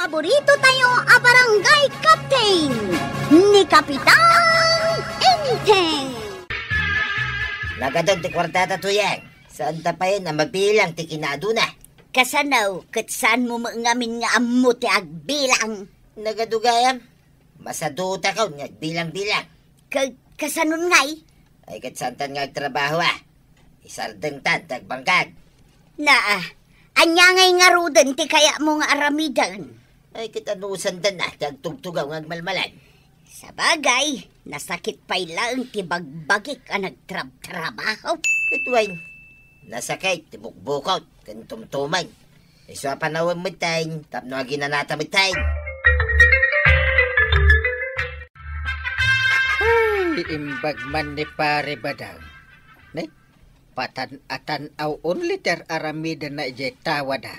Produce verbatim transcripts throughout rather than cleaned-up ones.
Paborito tayo a barangay captain, ni Kapitan Enteng. Nagadun ti kuartada, Tuyang. Saanta pay a mabilang ti kinaaduna. Kasano, ket saanmo met ngamin nga ammo ti agbilang? Nagadu gayam. Masadutakon nga agbilang-bilang. Ka-, kasanon ngay? Ay, ket saantan nga agtrabaho, a. Isardengtan ti agbangkag. Naa, ania ngay ngaruden ti kayatmo nga aramiden? Ay, ket anusandan a ti agtugtugaw nga agmalmalem. Sabagay, nasakit pay laeng ti bagbagik a nagtrabtrabaho. Ket wen, nasakit ti bukbukot ken tumtumeng. Isu a panawen metten tapno aginanata metten. Ay, imbag man ni Pare Badang. Ne? Patan-atan-aw only ti ar-aramidna idiay tawada.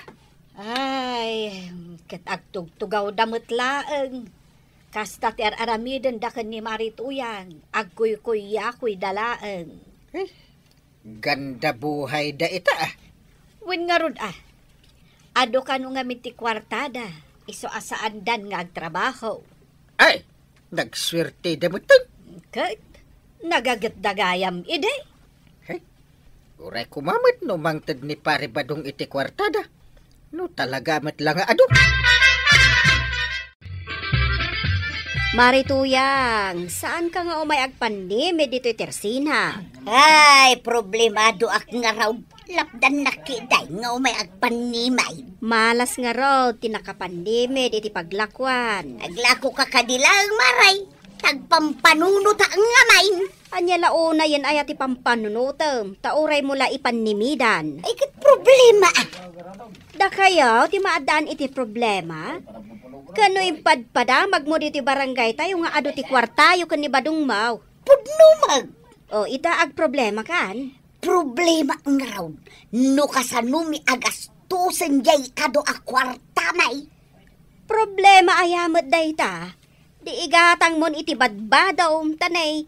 Ay, ket agtugtugawda met laeng. Kasta ti ar-aramidenda ken ni Mari Tuyang, agkuykuyakuyda laeng. Eh, ganda buhayda ita, a. Wen ngarud, a. Adu kano ngamin ti kuartada, isu a saandan nga agtrabaho. Ay, nagsuerteda metten. Ket, nagagetda gayam idi. Hey, uray koma met no mangted ni Pare Badong iti kuartada. No talaga met la nga adu. Mari Tuyang, saanka nga umay agpannimid ditoy tersina? Ay, problemadoak ngarud. Lapdannak ketdi nga umay agpannimid. Malas ngarud ti nakapannimid iti paglakuan. Aglakoka kadi laeng, Maray. Tagpampanunota ngamin. Ania la unayen aya ti pampanunotem, ta uraymo la ipannimidan? Ay, ket problema. Dakayo ti maaddaan iti problema? Ken no impadpadamagmo ditoy barangaytayo nga adu ti kuartayo ken ni Badongmo? Pudno met. O, ita, agproblemakan? Problema ngarud, no kasanomi agastosen diay adu a kuartami. Problema aya met dayta? Di igatangmon iti badbadom, ta nay,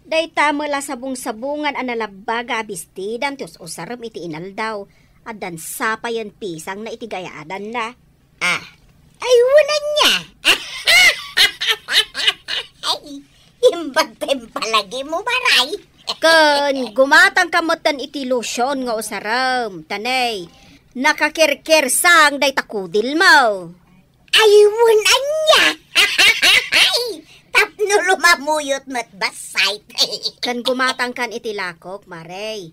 dayta met la sabong-sabongan a nalabbaga a bestidam ti us-usarem iti inaldaw, addan sapayen pisangna iti gayadanna. Ah, ay, wen ania. Ay, imbag ti impalagimo, Maray. Ken gumatangka metten iti lotion nga usarem, ta nay, nakakirkirsang dayta kudilmo. Ay, wen ania. Tapno lumamuyot met bassit. Ken gumatangkan iti lakok, Maray.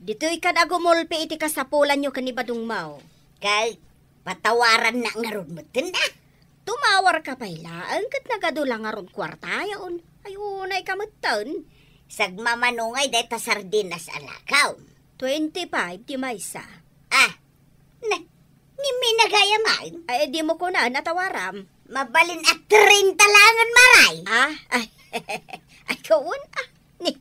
Ditoykan a gumulpi iti kasapulanyo ken ni Badongmo. Ket patawaranna ngarud metten a. Tumawarka pay laeng ket nagadu la ngarud kuartayon. Ay, unayka metten. Sagmamano ngay dayta sardinas a lakaw. Twenty-five ti maysa. Ah, na, ngimmi na gayam ay? Ay, dimo kunan a tawaram. Mabalin a treinta laengen, Maray. Ah, ay, ay, kawan, ah. Ni,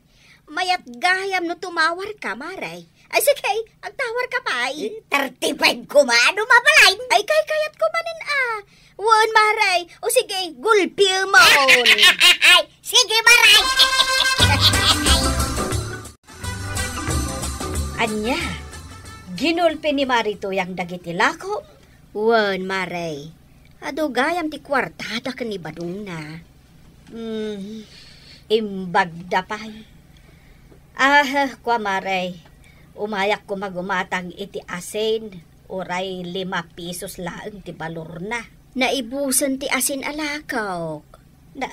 mayat gayam no tumawarka, Maray. Ay, sige, agtawarka pay. Eh, thirty-five koma, adu mabalin? Ay, kaykayatko manen, ah. Wen, Maray. O sige, gulpimon. Ay, sige, Maray. Ania, ginulpi ni Mari Tuyang dagiti lako? Wen, Maray. Adu gayam ti kuartada ken ni Badongna. Hmm, imbagda pay. Ah, kua, Maray, umayak koma gumatang iti asin, uray lima pisos laeng ti balorna. Naibusen ti asin a lakok. Na,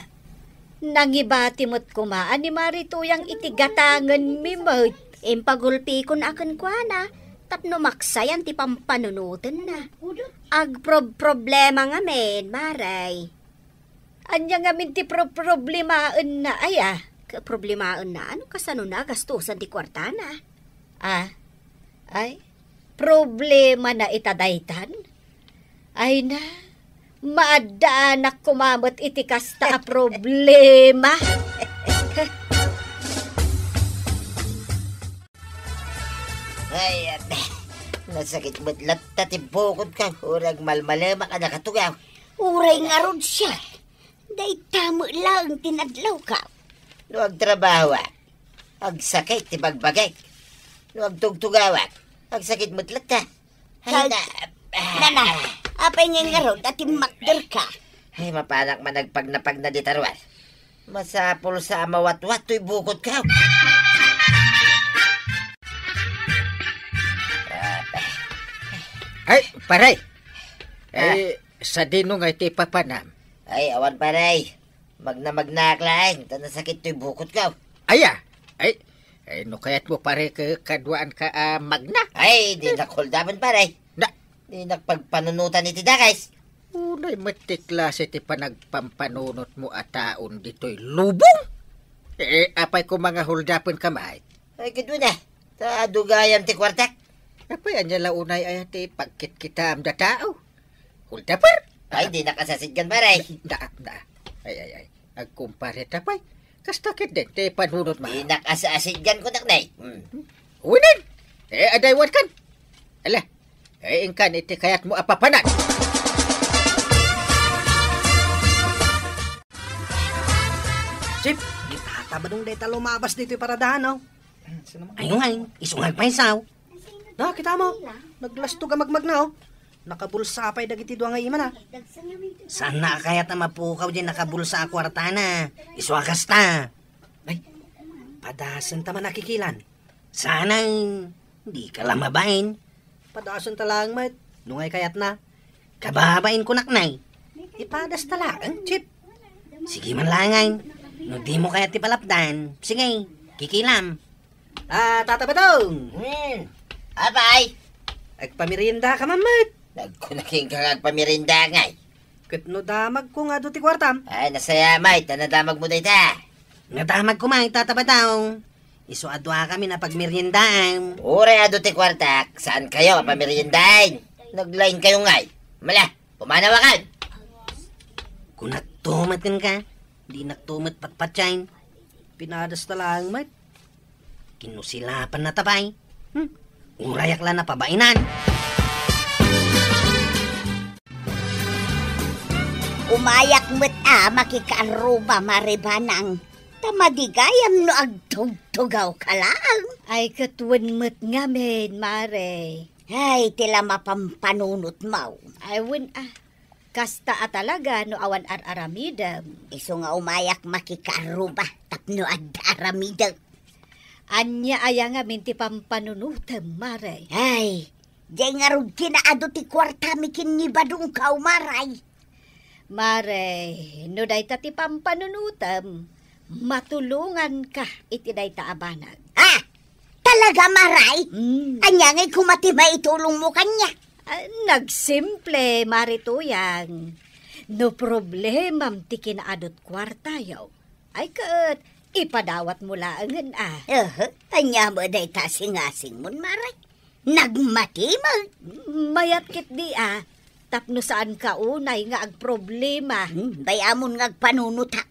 nangibati met koma a ni Mari Tuyang iti gatangenmi met. Impagulpikon a kenkuana tapno maksayan ti pampanunotenna. Agprob-problema ngamin, Maray. Ania ngamin ti pro-, problemaenna, aya? Ka-, problemaenna? Ano kasano nagastusan ti kuartana? Ah, ay, problemana ita daytan? Ay na, maaddaanak koma met iti kasta a problema. Ay, ate, nasakit met latta ti bukodko. Uray agmalmalemak a nakatugaw. Uray ngarud siak, dayta met laeng ti nadlawko. No agtrabahoak, agsakit ti bagbagik. No agtugtugawak, agsakit met latta. Ay, na, na, na. Apay ngay ngarud a timmakderka? Ay, mapanak managpagnapagna dita ruar. Masapul sa a mawatwat toy bukotko. Ay, pare. Ah. Ay, sadino ngay ti papanam? Ay, awan, pare. Magna-magnaak laeng, ta nasakit toy bukotko. Aya? Ay, ay, no kayatmo, pare, ka-, kaduaanka a magna? Ay, dinak holdapen, pare. Na? Dinak pagpanunotan iti dakes. Unay met ti klase ti panagpampanunotmo a taon ditoy lubong? Eh, apay koma nga holdapenka met? Ay, kadua na. Ta adu gayam ti kuartak. Apay, ania la unay aya ti pagkitkitaam da tao? Holdaper? Ay, dinak asasidgan, pare. Da, da. Ay, ay, ay. Agkumpare ta pay. Kasta ketdin ti panunotmo. Dinak asasidgan, kunak, nay. Hmm. Uy, nay. Eh, adaywankan. Ala. Eh, inkan iti kayatmo a papanan. Chip, ni Tata Badong dayta lumabas ditoy paradahan, no? Sino man? Ay, ngay, isu nga agpaysaw. Da, kita mo. Naglastog a magmagna, oh. Nakabulsa pay dagiti dua nga imana. Saanna a kayat a mapukaw diay nakabulsa a kuartana. Isu a kasta. Ay, padasenta man a kikilan. Sana, dika la mabain. Padasenta laeng met. No ngay kayatna. Kababain kunak, nay. Ipadasta laeng, Chip. Sige man laeng, ay. No dimo kayat ti palapdan, sige, kikilam. Ah, Tata Badong! Hmm. Apay? Agpameriendaka man met. Nagkunak kenka nga agpamerienda ngay. Ket no damagko nga adu ti kuartam? Ay, nasayaat, ta nadamagmo dayta. Nadamagko met, Tata Badong. Isu a duakami a pagmeriendaam. Uray adu ti kuartak, saankayo a pameriendaen? Naglainkayo ngay. Mala, pumanawakan. Kunakto met kenka, dinakto met patpatiayen. Pinadasta laeng met. Kinnusilapannata pay. Hmm. Urayak la napabainan. Umayak met a makikaarruba, Mare Banang. Ta madi gayam no agtugtugawka laeng. Ay, ket wen met ngamin, Mare. Ay, ti la mapampanunotmo. Ay, wen a. Kasta a talaga no awan ar-aramidem. Isu nga umayak makikaarruba tapno adda aramidek. Ania aya ngamin ti pampanunotem, Mare? Ay, diay ngarud kinaadu ti kuartami ken ni Badongko, Mare. Mare, no dayta ti pampanunotem, matulonganka iti dayta a banag. Ah! Talaga, Mare? Mm. Ania ngay koma ti maitulongmo kaniak? Ah, nagsimple, Mare Tuyang. No problemam ti kinaadut kuartayo, ay ket ipadawatmo laengen a. Aha, ania met dayta a singasingmon, Mare? Nagmati met. Mayat ketdi a, tapno saanka unay nga agproblema. Hmm, bay-amon nga agpanunotak.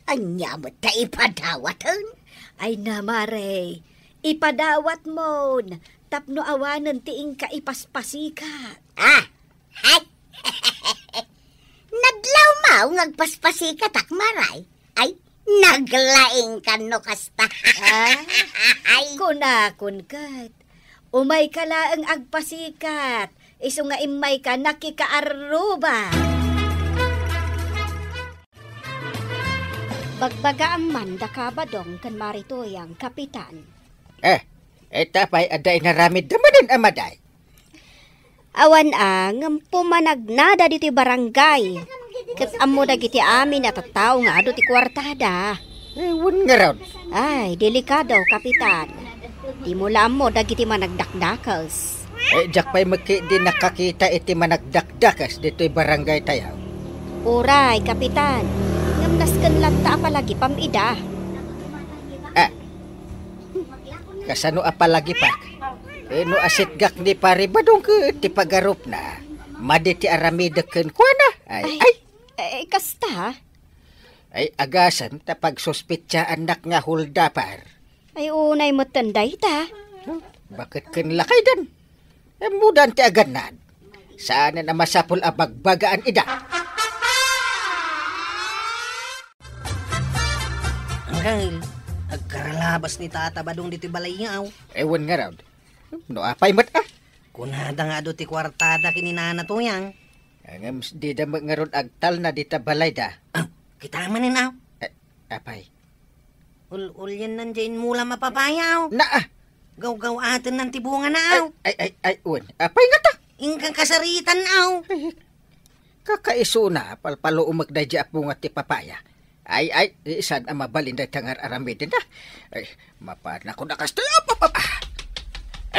Ania met ta ipadawaten? Ay na, Mare, ipadawatmon tapno awanen ti inka ipaspasikat. Ah! Ay! Nadlawmo nga agpaspasikatak, Mare. Ay, naglaingkan no kasta. Ah? Ay. Kunakon ket, umayka laeng agpasikat, isu nga immayka nakikaarruba. Bagbagaam man daka Badong ken Mare Tuyang, Kapitan. Eh, ita pay adda inaramidda manen a madi? Awan a, ngem pumanagnada ditoy barangay. Ket ammo dagiti amin a tattao nga adu ti kuartada. Eh, wen ngarud. Ay, delikado, Kapitan. Dimo la ammo dagiti managdakdakes. Eh, diak pay met ketdi nakakita iti managdakdakes ditoy barangay tayo. Uray, Kapitan. Ngem nasken latta a palagipam ida. Ah, kasano a palagipak? Eh, no asitgak ni Pari Badong ket ti pagarupna, madi ti aramidek kenkuana. Ay, ay. Ay, eh, kasta? Ay, agasem ta pagsuspetsaannak nga holdaper. Ay, unay metten dayta. Huh? Baket ken lakaydan? Ammodan ti agannad. Saanen a masapul a bagbagaan ida. Angkel, agkaralabas ni Tata Badong ditoy balay nga, aw. Ewan ngarud. No apay met, ah? Kunada nga adu ti kuartada ken ni Nana Tuyang. Ngem dida met ngarud agtalna dita balayda. Ah, kita manen, aw. Eh, apay? Ul-, uliennan diay inmulam a papaya, aw. Naa! Gawgaw-atennan ti bungana, aw. Ay, ay, ay, ay, wen. Apay ngata? Inka kasaritan, aw. Ay, kakaisuna, palpaluomek daydi a bunga ti papaya. Ay, ay, eh, saan a mabalin dayta nga ar-aramiden, ah? Ay, mapanakon a kastoy. Ap, ap, ap, ah.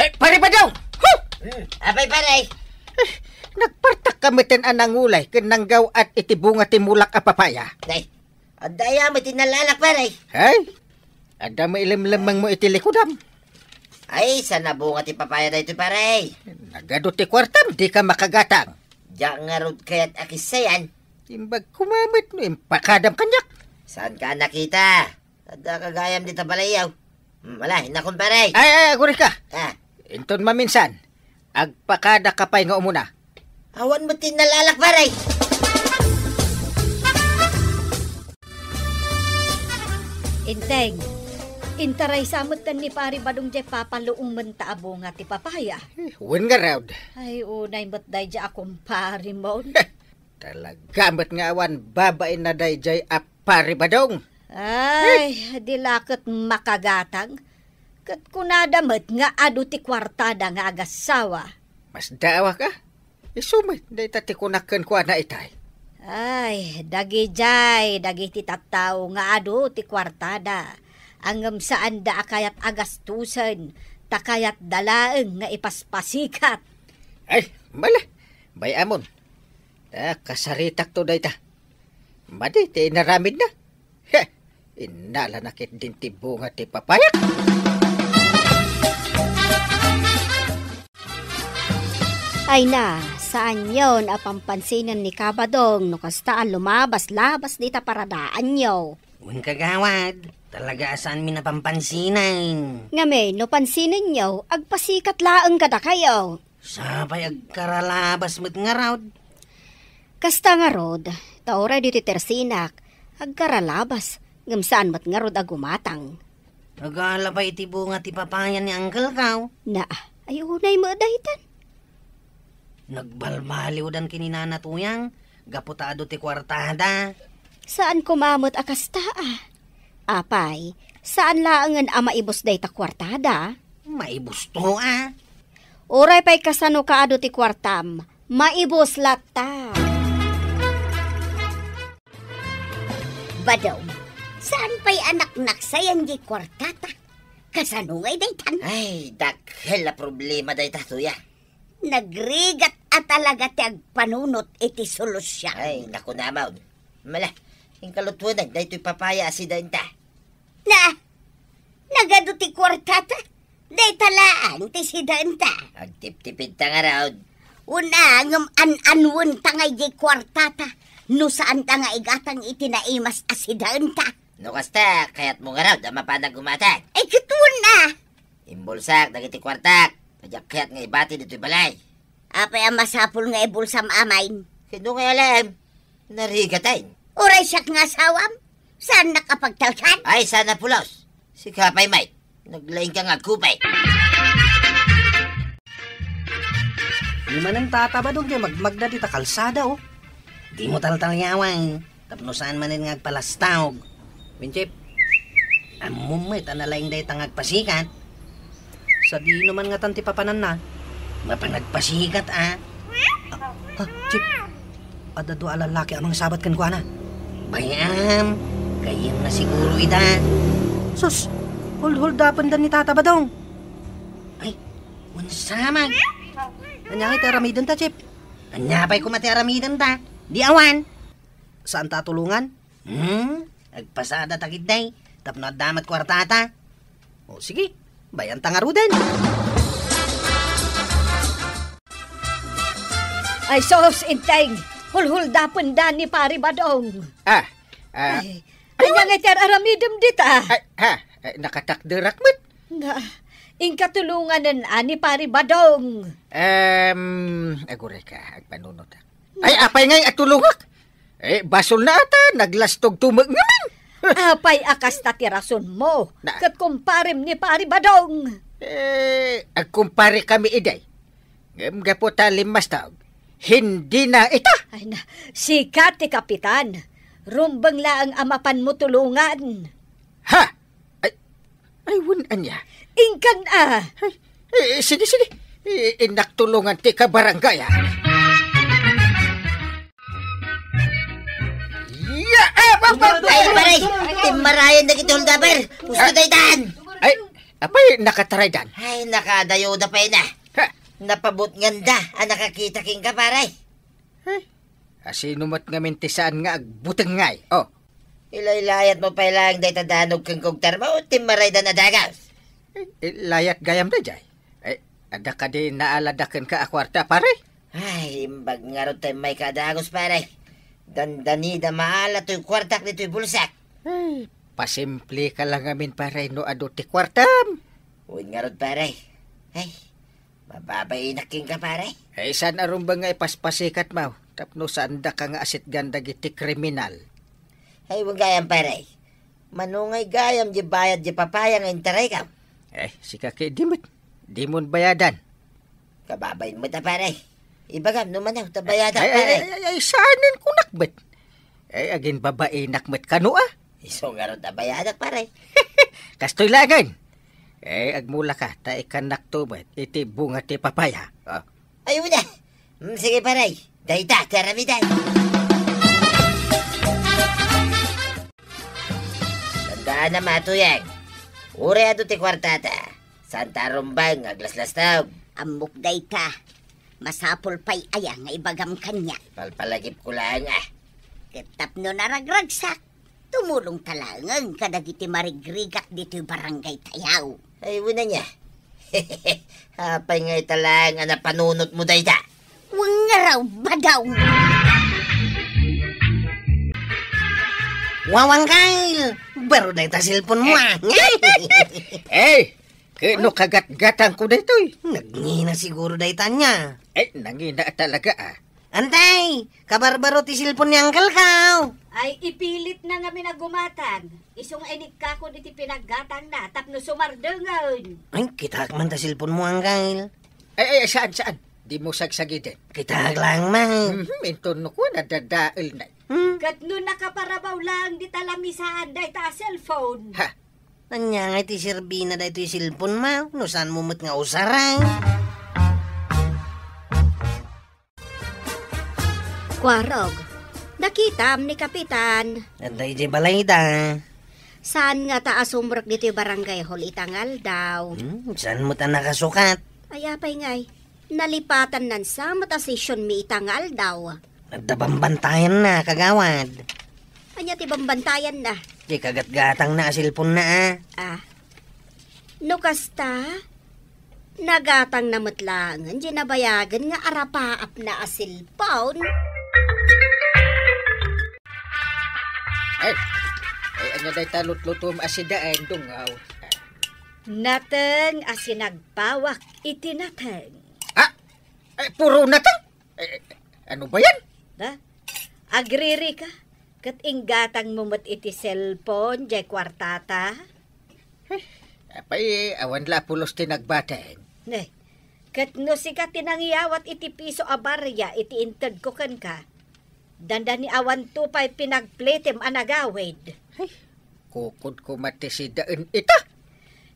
Eh, Pare Badong! Huh! Hmm. Apay, pare? Eh, nagpartak ka meten a nangulay ken nanggaw-at iti bunga ti mulak a papaya. Ay, adda aya met ti nalalak, pare? Ay, adda mailemlemmengmo iti likudam. Ay, saan a bunga ti papaya daytoy, pare? Nagadu ti kuartam, dika makagatang. Diak ngarud kayat a kissayan. Imbag koma met no impakadam kaniak. Saanka a nakita? Adda ka gayam dita balay, aw. Hmm, wala, innakon, pare. Ay, ay, aguray ka. Ah. Inton maminsan, agpakada ka pay nga umuna. Awan met ti nalalak, pare. Inteng, intaraysa metten ni Pare Badong diay papaluomenta a bunga ti papaya. Eh, wen ngarud. Ay, unay met daydi a kumparemon. Talaga met nga awan babainna daydiay a Pare Badong. Ay, di la ket makagatang. Ket kunada met nga adu ti kuartada nga agassawa. Masdaawak a. Isu met dayta ti kunak kenkuana itay. Ay, dagidiay dagiti tattao nga adu ti kuartada, ngem saanda a kayat a gastusen, ta kayatda laeng nga ipaspasikat. Ay, mala, bay-amon. Ta kasaritakto dayta. Madi ti inaramidna. He, innalana ketdin ti bunga ti papayak. Ay na, saanyon a pampansinen ni Kabadong no kasta a lumabas-labas dita paradaanyo. Wen, kagawad, talaga a saanmi a pampansinen. Ngamin, no pansinenyo, agpasikat laeng kadakayo. Sapay agkaralabas met ngarud. Kasta ngarud, ta uray ditoy tersinak, agkaralabas, ngem saan met ngarud a gumatang. Agala pay iti bunga ti papaya ni uncle ko. Naa, ay unay met daytan. Nagbalbaliwdan ken ni Nana Tuyang, gapu ta adu ti kuartada. Saan koma met a kasta a. Apay, saan laengen a maibus dayta kuartada? Maibusto a. Uray pay kasano kaadu ti kuartam, maibus latta. Badong, saan pay a naknaksayan diay kuartata? Kasano ngay daytan? Ay, dakkel a problema dayta, Tuya. Nagrigat a talaga ti agpanunot iti solusian. Ay, naku, namon. Mala, inkalutuenak daytoy papaya a sidaenta. Na, nagadu ti kuartata? Dayta laeng ti sidaenta. Agtiptipidta ngarud. Una, ngem an-anwenta ngay diay kuartata no saanta nga igatang iti naimas a sidaenta. No kasta, kayatmo ngarud a mapanak gumatang? Ay, ket una. Imbulsak dagiti kuartak. Diak kayat nga ibati ditoy balay. Apay a masapul nga ibulsam, amay? Sino nga alam? Narigatan. Uray siak nga asawam? Saannak a pagtalkan? Ay, sana pulos. Sika pay, Mike. Naglaing ka nga agkupay. Ni manen Tata Badong diay magmagna dita kalsada, oh. Dimo taltaliawan. Tapno saan manen nga agpalastawg. Wen, Chip, ammom met a nalaing dayta nga agpasikat. Sadino man ngatan ti papananna? Mapan agpasikat, a. Ah, ah, Chip, adda dua a lallaki a mangsabat kenkuana. Bay-am, gayyemna siguro ida. Sus, hulhuldapenda ni Tata Badong. Ay, unsaman. Ania ngay ti aramidenta, Chip? Ania pay koma ti aramidenta? Di awan. Saanta a tulongan? Hmm? Agpasadata ketdi tapno adda met kuartata. O, sige. Bay-anta ngaruden. Ay, sus, Inteng! Hulhuldapenda ni Pare Badong. Ah, ah, ay, ay, ania ngay ti ar-aramidem dita? Ay, ha? Ay, nakatakderak met. Nga, inka tulonganen a ni Pare Badong. Em, aguray ka, agpanunot. Ay, apay ngay a tulongak? Eh, basolna a ta naglastog tumek ngamin. Apay a kasta ti rasonmo? Na- ket kumparem ni Pare Badong? Eh, agkumpare kami idi. Ngem gapu ta limmastog, Hindi na ita! Ay na, sika ti kapitan. Rumbeng laeng a mapanmo tulongan. Ha? Ay, ay, wen ania? Inkan a! Ay, eh, sige, sige. Eh, innak tulongan ti kabarangay, ah. Ya, ah, ba, ba, ba, Ay, pare! Timmarayan dagiti holdaper! Gusto Ah. daytan! Ay, apay, nakataraydan? Ay, nakadayoda pay na. Ha? Napabutnganda a nakakita kenka, pare. Ay, asino met ngamin ti saan nga agbuteng ngay? Oh. Ilaylayat mo pay laeng dayta danog ken kugtarmo, timmaraydan a dagas. Ay, ilayat gayam dayjay. Ay, adda kadi naalada kenka a kuarta, pare? Ay, imbag ngarud ta immay ka a dagus, pare. Dandanida maala toy kuartak ditoy bulsak. Ay, pasimple ka lang ngamin, pare, no adu ti kuartam. Wen ngarud, pare. Ay, mababainak kenka, pare. Ay, saan a rumbeng nga ipaspasikatmo tapno saandaka nga asitgan dagiti kriminal? Ay, wen gayam, pare. Mano ngay gayam di bayad di papaya nga intarayko? Eh, sika ketdi met. Dimon bayadan. Kababain met a, pare. Ibagam no mano ta bayadak, Ay, ay, pare. ay, ay, ay, saanen kunak met? Ay, aginbabainak met kano, ah? Isu ngarud a bayadak, pare. Kastoy laengen. Eh, agmulaka, ta ikannakto met iti bunga ti papaya. Oh. Ay, una. Mm, sige, pare. Dayta ti aramidem. Tandaanam a, Tuyang. Uray adu ti kuartata, saanta a rumbeng nga aglaslastog. Ammok dayta. Masapul pay aya nga ibagam kaniak? Palpalagipko laeng, ah. Ket tapno naragragsak, tumulongta laengen kadagiti marigrigat ditoy barangaytayo. Ay, wen ania. Apay nga ita laeng a napanunotmo dayta? Wen ngarud, badaw! Wawang Kyle! Baro dayta cellphone mo, ah! Eh, ket no kagatgatangko daytoy? Nagngina siguro dayta ania. Eh, nangina talaga, ah. Antay, kabarbaro ti cellphone ni Uncle ko. Ay, ipilit na ngamin a gumatang. Isu nga inikkakon iti pinaggatangna tapno sumardengen. Ay, kitaek man ta cellphone mo, Uncle. Ay, ay, saan, saan? Dimo sagsagiden. Kitaek lang man. Mhm, inton no kuan, nadadael na. Hmm? Ket no nakaparabaw lang dita lamisaan dayta a cellphone. Ha? Ania ngay ti serbina daytoy cellphone mo? No saanmo met nga usaren? Kuarog, nakitam ni Kapitan. Adda idiay balayda. Saan ngata a sumrek ditoy barangay hall ita nga aldaw? Hmm, saan met a nakasukat? Ay, apay ngay, nalipatannan sa met a sessionmi ita nga aldaw. Adda bambantayanna, kagawad. Ania ti bambantayanna? Ti kagatgatangna a cellphone na, ah. Ah. No kasta, nagatangna met laengen diay nabayagen nga arapaapna a cellphone. Ay, ay, ania dayta lutlutom a sidaen, dungaw? Nateng a sinagpawak iti nateng. Ah! Ay, puro nateng? Eh, ano ba yan? Ha? Agriri ka? Ket inggatangmo met iti cellphone, jay kuartata? Eh, apay, awan la pulos ti nagbateng. Ne, ket no sika ti nangyawat iti piso a barya iti intedko kenka, dandani awanto pay pinagplitem a nagawid. Ay, kukod koma ti sidaen ita.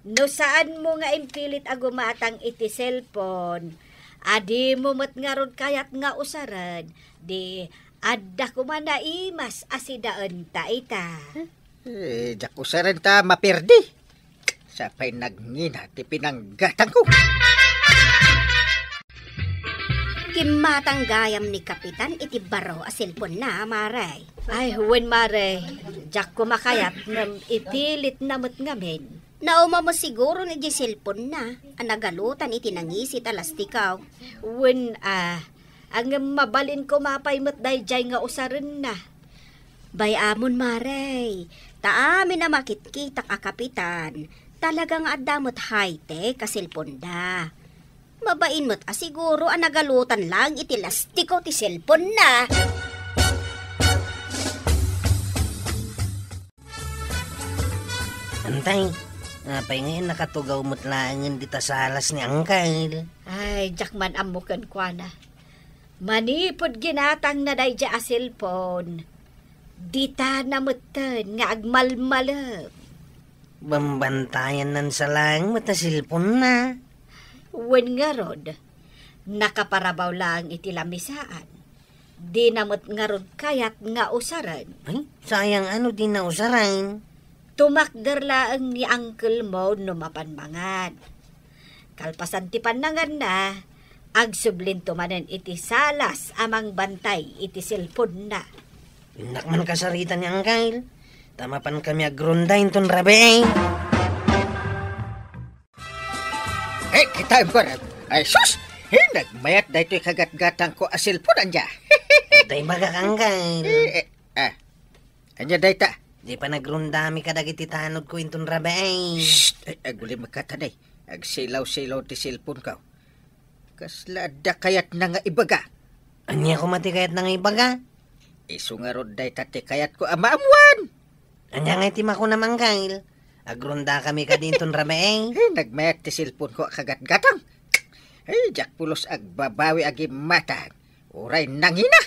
No saanmo nga impilit a gumatang iti cellphone, a dimo met ngarud kayat nga usaren, di adda koma naimas a sidaenta ita. Eh, diak usaren ta maperdi. Sapay nagngina ti pinanggatangko. Kimmatang gayam ni Kapitan iti baro a cellphone na, mare. Ay, wen, mare. Diak koma kayat ngem ipilitna met ngamin. Nauma met siguro ni di cellphone na a nagalutan iti nangisit a lastikaw. Wen, a, ngem mabalin koma pay met daydiay nga usarenna. Bay-amon, mare, ta amin a makitkitak a Kapitan, talaga nga adda met high-tech a cellphone da. Mabain met a siguro a nagalutan laeng iti lastiko ti cellphone na. Antay, apay ngay a nakatugaw met laengen dita salas ni Angkel? Ay, diak man ammo kenkuana. Manipud ginatangna daydiay a cellphone, ditana metten nga agmalmalem. Bambantayannan sa laeng met a cellphone-na. Wen ngarud, nakaparabaw laeng iti lamisaan. Dina met ngarud kayat nga usaren. Ay, sayang a no dina usaren. Tumakder laeng ni uncle mo no mapan mangan. Kalpasan ti pannanganna, agsublinto manen iti salas a mangbantay iti cellphone-na. Innak man kasarita ni Angkel, ta mapan kami agronda inton rabii. Eh, kitaem ko, Rab. Ay, sus! Eh, nagmayat daytoy kagatgatangko a cellphone, ania? Tay bagak, Angkel. Eh, eh, ah. Ania dayta? Di pa nagrondami kadagiti tanodko inton rabii. Shh! Ay, agulimek kadi. Agsilaw-silaw ti cellphone-ko. Kasla adda kayatna nga ibaga? Ania koma ti kayatna nga ibaga? Isu ngarud dayta ti kayatko a maammuan. Ania ngay ti makunam, Angkel? Agrondakami kadi inton rabii. Eh, nagmayat ti cellphone-ko a kagatgatang. Eh, diak pulos agbabawi a gimmatang. Uray nangina.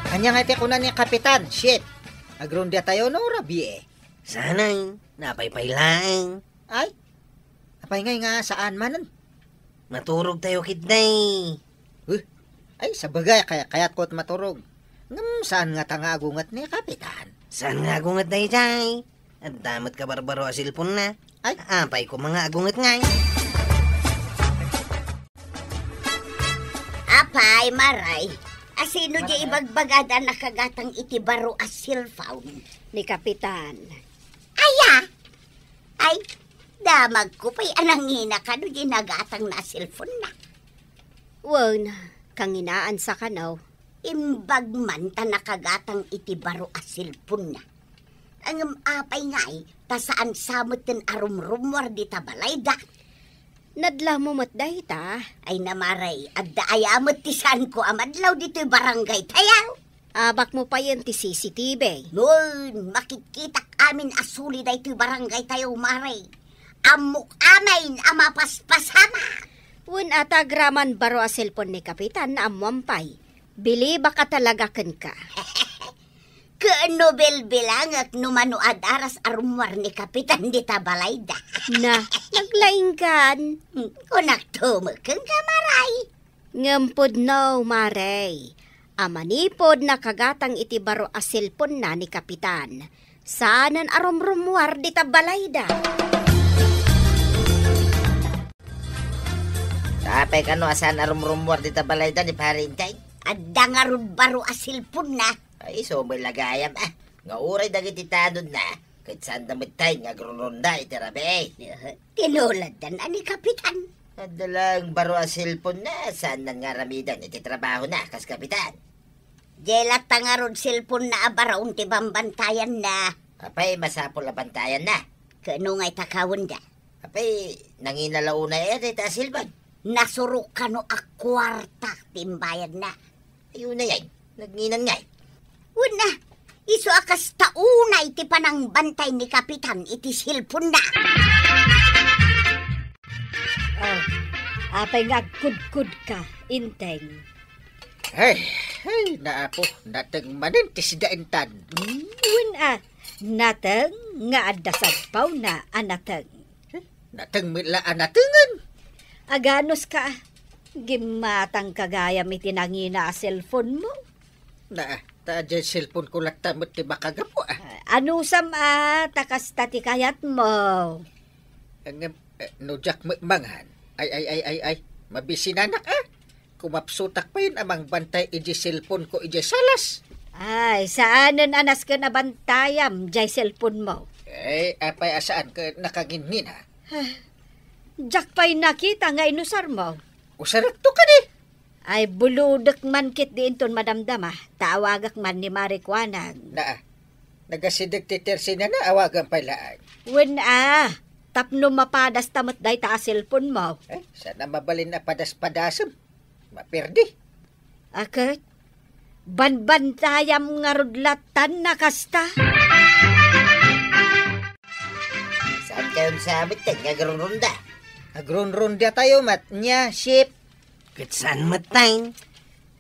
Ania ngay ti kuna ni Kapitan, Chief? Agrondatayo no rabii? Saan, napaypay laeng. Ay, apay ngay nga saan manen? Maturogtayo ketdi. Huh? Ay, sabagay, kay-, kayatko ti maturog. Ngem saan ngata nga agunget ni Kapitan? Saan nga agunget daydiay? Adda met kabarbaro a cellphone-na. Ay. Apay koma nga agunget ngay? Apay, Maray, asino di ibagbagada nakagatang iti baro a cellphone? Ni Kapitan. Aya? Ay, damagko pay a nangina kano di nagatangna a cellphone-na. Wen, kanginaan sa kano. Imbag man ta nakagatang iti baro a cellphone-na. Ngem apay ngay, ta saan sa metten a rumrummuar dita balayda? Nadlawmo met dayta? Ay, Maray, adda aya met ti saanko a madlaw ditoy barangay tayo? Abakmo payen ti C C T V. Wen, makitkitak amin a suli daytoy barangay tayo, Maray. Ammok amin a mapaspasamak. Wen a ta agraman baro a cellphone ni Kapitan, naammoan pay. Bilibak a talaga kenka. Ket no bilbilangek no mano a daras a rummuar ni Kapitan dita balayda. Na, naglainggan. Hmm, kunakto met kenka, Maray. Ngem pudno, Maray, a manipud nakagatang iti baro a cellphone-na ni Kapitan, saanen a rumrummuar dita balayda. Apay kano a saan a rumrummuar dita balayda ni Pare Enteng? Adda ngarud baro a cellphone-na. Ay, isu met la gayam, a. Nga uray dagiti tanodna, ket saanda met tay nga agronronda iti rabii. Tinuladdan a ni Kapitan. Adda laeng baro a cellphone-na, saannan nga aramiden iti trabahona kas Kapitan. Diay latta ngarud cellphone-na a baro ti bambantayanna. Apay, masapul a bantayanna. Ket no ngay ta kawenda? Apay, nangina la unay a dayta a cellphone. Nasurok kano a kuarta ti imbayadna. Ay, unay ay, nagnginan ngay. Wen a, isu a kasta unay ti panangbantay ni Kapitan iti cellphone-na. Oh, apay nga agkudkudka, Enteng? Ay, ay, naapo, nateng manen ti sida intan. Hmm, wen a, nateng nga adda sadpawna a nateng. Nateng met la a natengen. Aganuska, gimmatangka gayam iti nangina a cellphone-mo. Na, ta diay cellphone-ko latta met ti makagapu, a. Ah, anusam a, ta kasta ti kayatmo. Ngem, eh, no diak met mangan, ay, ay, ay, ay, ay, mabisinanak, a. Kumapsutak payen a mangbantay idiay cellphone-ko idiay salas. Ay, saanen a nasken a bantayam diay cellphone-mo. Eh, apay a saan ket nakangingina? Ah, diak pay nakita nga inusarmo. Usarekto kadi? Ay, bulodek man ketdi inton madamdama, ta awagak man ni Mari Kuanag. Naa, nagasideg ti tersinana, awagan pay laeng. Wen a, tapno mapadasta met dayta a cellphone-mo. Eh, saan a mabalin a padas-padasem? Maperdi. A ket, banbantayam ngarud lattan a kasta. Saan kayon sa met nga agrunrunda? Agrunrunda tayo, mat-, nia, Chief. Ket saan met tay?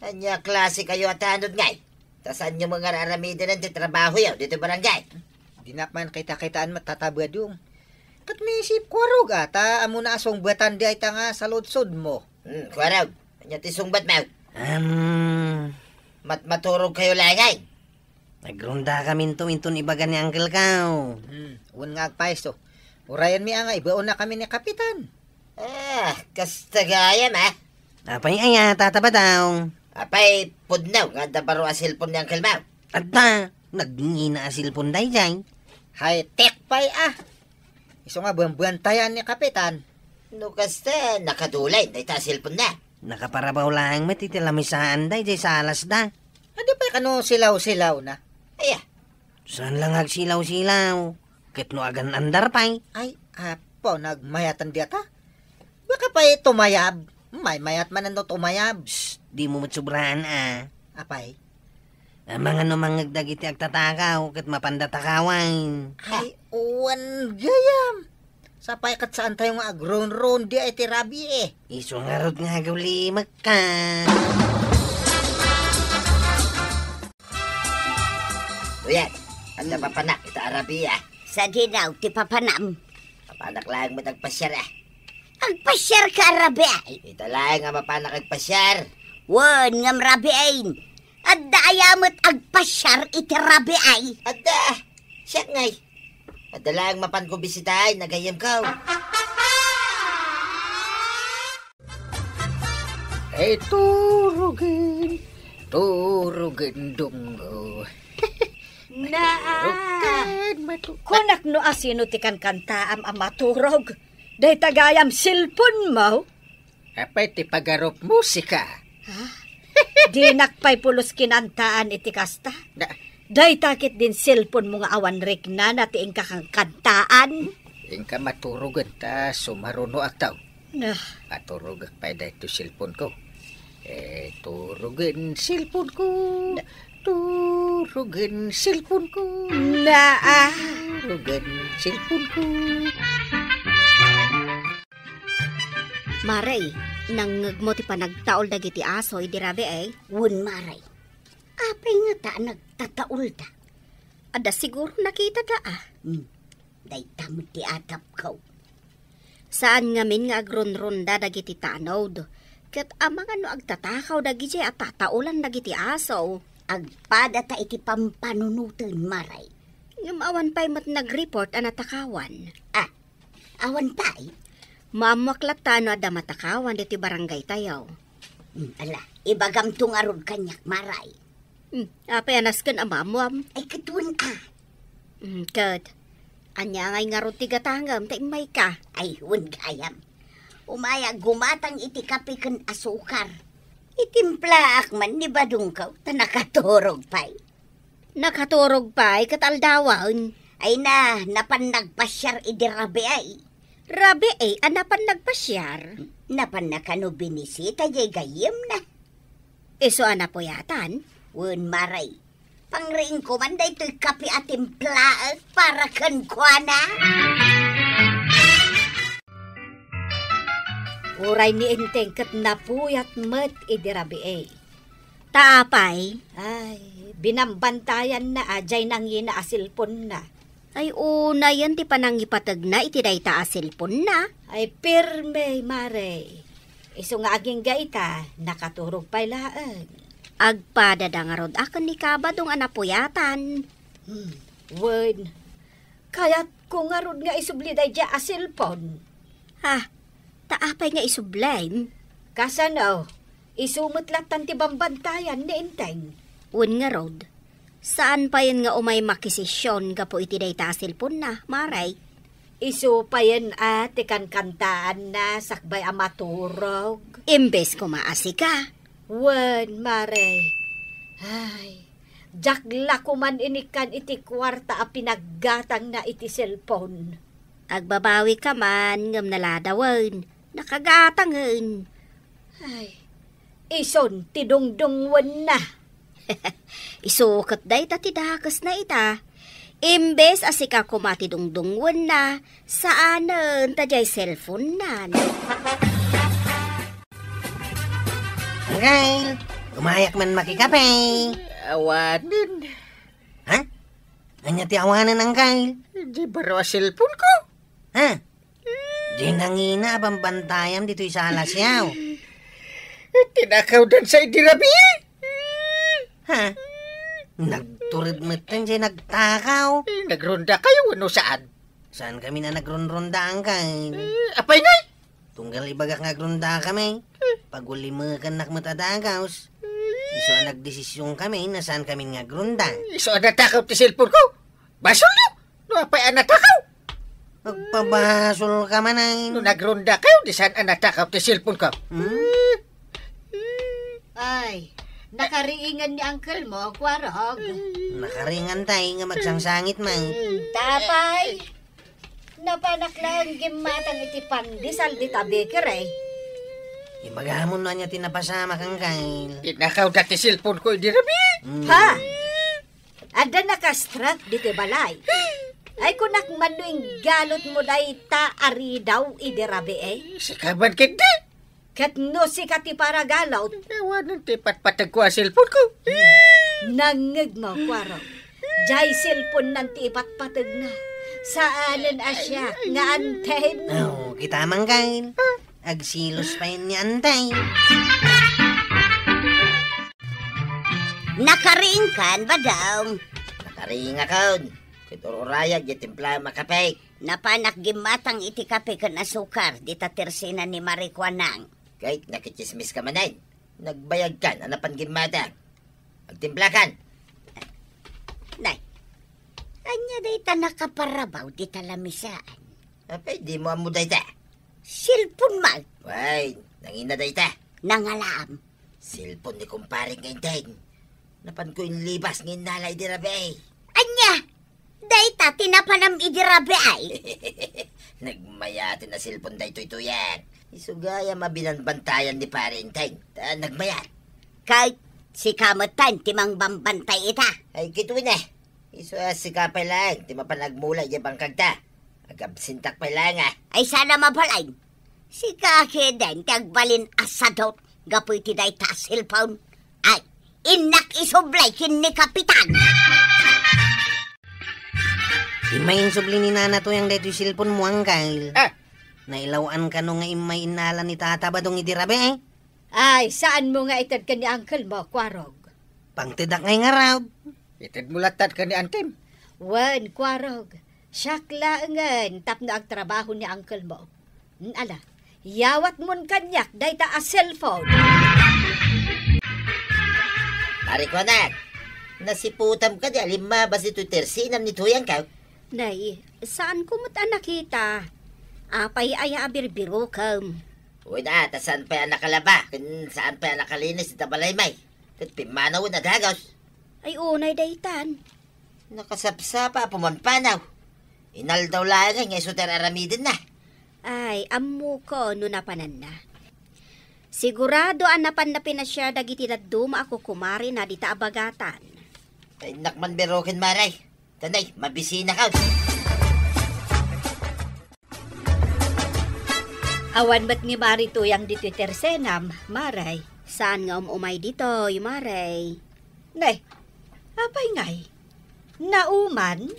Ania klase kayo a tanod ngay? Ta saanyo nga ar-aramiden ti trabahoyo ditoy barangay? Dinak man kita-kitaan met tatabadong. Ket naisip ko arog a, ta ammona a sungbatan dayta nga saludsodmo. Hmm, kuarog. Ania ti sungbatmo? Am, Mat-, maturog kayo laeng. Nagrondakaminto inton ibaga ni Uncle ko. Hmm, wen nga agpayso. Urayenmi a nga ibaonnakami ni Kapitan. Ah, kasta gayam, ah. Apay aya, Tata Badong? Apay, pudno nga adda baro a cellphone ni Uncle mo? Adda, nagngina a cellphone daydiay. High-tech pay, ah. Isu nga buanbuantayan ni Kapitan. No kasta, nakadulayen dayta a cellphone na. Nakaparabaw laeng met iti lamisaan daydiay salasda. Adu pay kano silaw-silaw na? Aya. Saan lang agsilaw-silaw? Ket no agan-andar pay? Ay, apo, nagmayatan diata? Baka pay tumayab. Maymayat man no tumayab. Shh, dimo met subraan, a. Apay? Amangan no mangngeg dagiti agtatakaw ket mapanda takawen. Ay, wen gayam. Sapay ket saantayo nga agronron dayta iti rabii. Isu ngarud nga agawlimekka. Uyan, adda papanak ita a rabii, a. Sadino ti papanam? Papanak laeng met agpasiar, a. Agpasiar ka a rabii? Ita laeng a mapanak agpasiar. Wen, ngem rabii. Adda aya met agpasiar iti rabii? Adda. Siak ngay. Adda laeng mapanko bisitaen, nagayem ko. Ay, turugen, turugen, Dunggo. Naa. Turugen, matu-, kunak no asino ti kankantaam a maturog. Dayta gayam cellphone mo? Apay ti pagarup musika? Ha? Dinak pay pulos kinantaan iti kasta. Da- Dayta ket din cellphone mo nga awan riknana ti inka kankantaan. Inka maturugen ta sumaruno aktaw. Nah. Maturogek pay daytoy cellphone ko. Eh, turugen cellphone ko. Na- Turugen cellphone ko. Naa. Turugen cellphone ko. Mare, nangngegmo ti panagtaul dagiti aso idi rabii, e? Wen, mare. Apay ngata a nagtataulda? Adda siguro nakitada, a. Hmm. Dayta met ti atapko. Saan ngamin nga agronronda dagiti tanod, ket amangan no agtatakaw dagidiay a tataulan dagiti aso. Agpadata iti pampanunoten, mare. Ngem awan pay met nag-report a natakawan. Ah, Awan pay? Maammoak latta no adda matakawan ditoy barangaytayo. Hmm, ala, ibagamto ngarud kaniak, mare. Hmm, apay a nasken a maammoam? Ay, ket wen a. Hmm, ket, ania ngay ngarud ti gatangem ta immayka? Ay, wen gayam. Umayak gumatang iti kape ken asukar. Itimplaak man ni badongko ta nakaturog pay. Nakaturog pay ket aldawen. Ay na, napan nagpasiar idi rabii. Rabii a napan nagpasiar? Napan na kano binisita diay gayyemna. Isu a napuyatan? Wen, mare. Pangriingko man daytoy kape a timplaek para kenkuana. Uray ni Enteng ket napuyat met idi rabii. Ta apay? Ay, binambantayanna a diay nangina a cellphone-na. Ay, unayen ti panangipategna iti dayta a cellphone-na. Ay, pirme, mare. Isu nga agingga ita, nakaturog pay laeng. Agpadada ngarud a ken ni Kabadong a napuyatan. Hmm, wen, kayatko ngarud nga isubli daydiay a cellphone. Ha? Ta apay nga isublem? Kasano? Isu met lattan ti bambantayan ni Enteng. Wen ngarud, saan payen nga umay makisesion gapu iti dayta a cellphone-na, mare? Isu payen a ti kankantaanna sakbay a maturog. Imbes koma a sika. Wen, mare. Ay, diak la koman inikkan iti kuarta a pinaggatangna iti cellphone. Agbabawika man, ngem naladawen, nakagatangen. Ay, isun ti dungdungwenna. Isu ket dayta ti dakesna ita. Imbes a sika koma ti dungdungwenna, saanen ta diay cellphone-nan. Angkel, umayak man makikape. Awanen. Ha? Ania ti awanen, Angkel? Di baro a cellphone ko. Ha? Di nangina a bambantayam ditoy sala siyaw. Tinakawdan sa idi rabii. Ha? Nagtured metten jay nagtakaw. Eh, nagrondakayo wenno saan? Saan kami na nagronronda, Angkel? Eh, apay ngay? Tunggal ibagak nga agrondakami, pagulimekannak met a dagus. Isu a nagdesisionkami no saan kami nga agronda. Isu a natakaw ti cellphone ko. Basolyo! No apay a natakaw? Agpabasolka man ay. No nagrondakayo, di saan a natakaw ti cellphone ko. Hmm? Ay, nakariingan ni uncle mo, Kuarog. Nakariingan tay nga magsangsangit man. Hmm, tapay. Napanak laeng gimmatang iti pandesal dita bakery. Ibagamon no ania ti napasamak, Angkel. Tinakawda ti cellphone ko idi rabii. Hmm. Ha? Adda nakastrap ditoy balay. Ay, kunak man no inggalotmo dayta a ridaw idi rabii, eh. Sika man ketdi. Ket no sika ti paragalot. Awanen ti patpateg ko a cellphone ko. Nangngegmo, Kuarog. Jay cellphone nan ti ipatpategna. Saanen a siak nga anten. Oh, kita, Angkel. Agsilos pay ni Antay. Nakariingkan, Badong? Nakariingakon. Ket ururayag diay timplaam a kape. Napanak gimmatang iti kape ken asukar dita tersena ni Mari Kuanang. Ket nakitsismiska manen. Nagbayagkan a napan gimmatang. Agtimplakan. Nay, ania dayta nakaparabaw dita lamisaan? Apay, dimo ammo dayta? Cellphone man. Wen, nangina dayta. Nangalaam. Cellphone ni kumpare nga Enteng. Napanko inlibas nga innala idi rabii. Ania? Dayta ti napanam idi rabii? Nagmayaten a cellphone daytoy, Tuyang. Isu gayam a binanbantayan ni Pare Enteng. Ta nagmayat. Ket sika metten ti mangbambantay ita. Ay, ket wen a. Isu a sika pay laeng ti mapan agmula idiay bangkagta. Agabsentak pay laeng a. Ay, saan a mabalin. Sika ketdin ti agbalin a sadot gapu iti dayta a cellphone. Ay, innak isublay ken ni Kapitan. Immay insubli ni Nana Tuyang daytoy cellphone mo, Angkel. Ah. Nailaw-an kano nga immay innala ni Tata Badong idi rabii? Ay, saanmo nga ited ken ni uncle mo, Kuarog? Pangtedak ngay ngarud. Itedmo latta ken ni antem. Wen, Kuarog. Siak laengen tapno agtrabaho ni uncle mo. Hmm, ala, yawatmon kaniak dayta a cellphone. Pare Kuanang, nasiputam kadi a limmabas ditoy tersenam ni Tuyangko? Nay, saanko met a nakita. Apay aya a birbirokem? Wen a, ta saan pay a nakalaba, ken saan pay a nakalinis ita balaymi. Ket pimmanawen a dagus. Ay, unay daytan. Nakasapsapa a pumanpanaw. Inaldaw laeng nga isu ti ar-aramidenna. Ay, ammoko no napananna. Sigurado a napanna pinasiar dagiti dadduma a kukumarena dita a bagatan. Ay, innak man biroken, Mare. Tanay, mabisinakaw. Awan met ni Mari Tuyang ditoy tersenam, Mare. Saan nga um-umay ditoy, Mare? Ne, apay ngay? Nauman?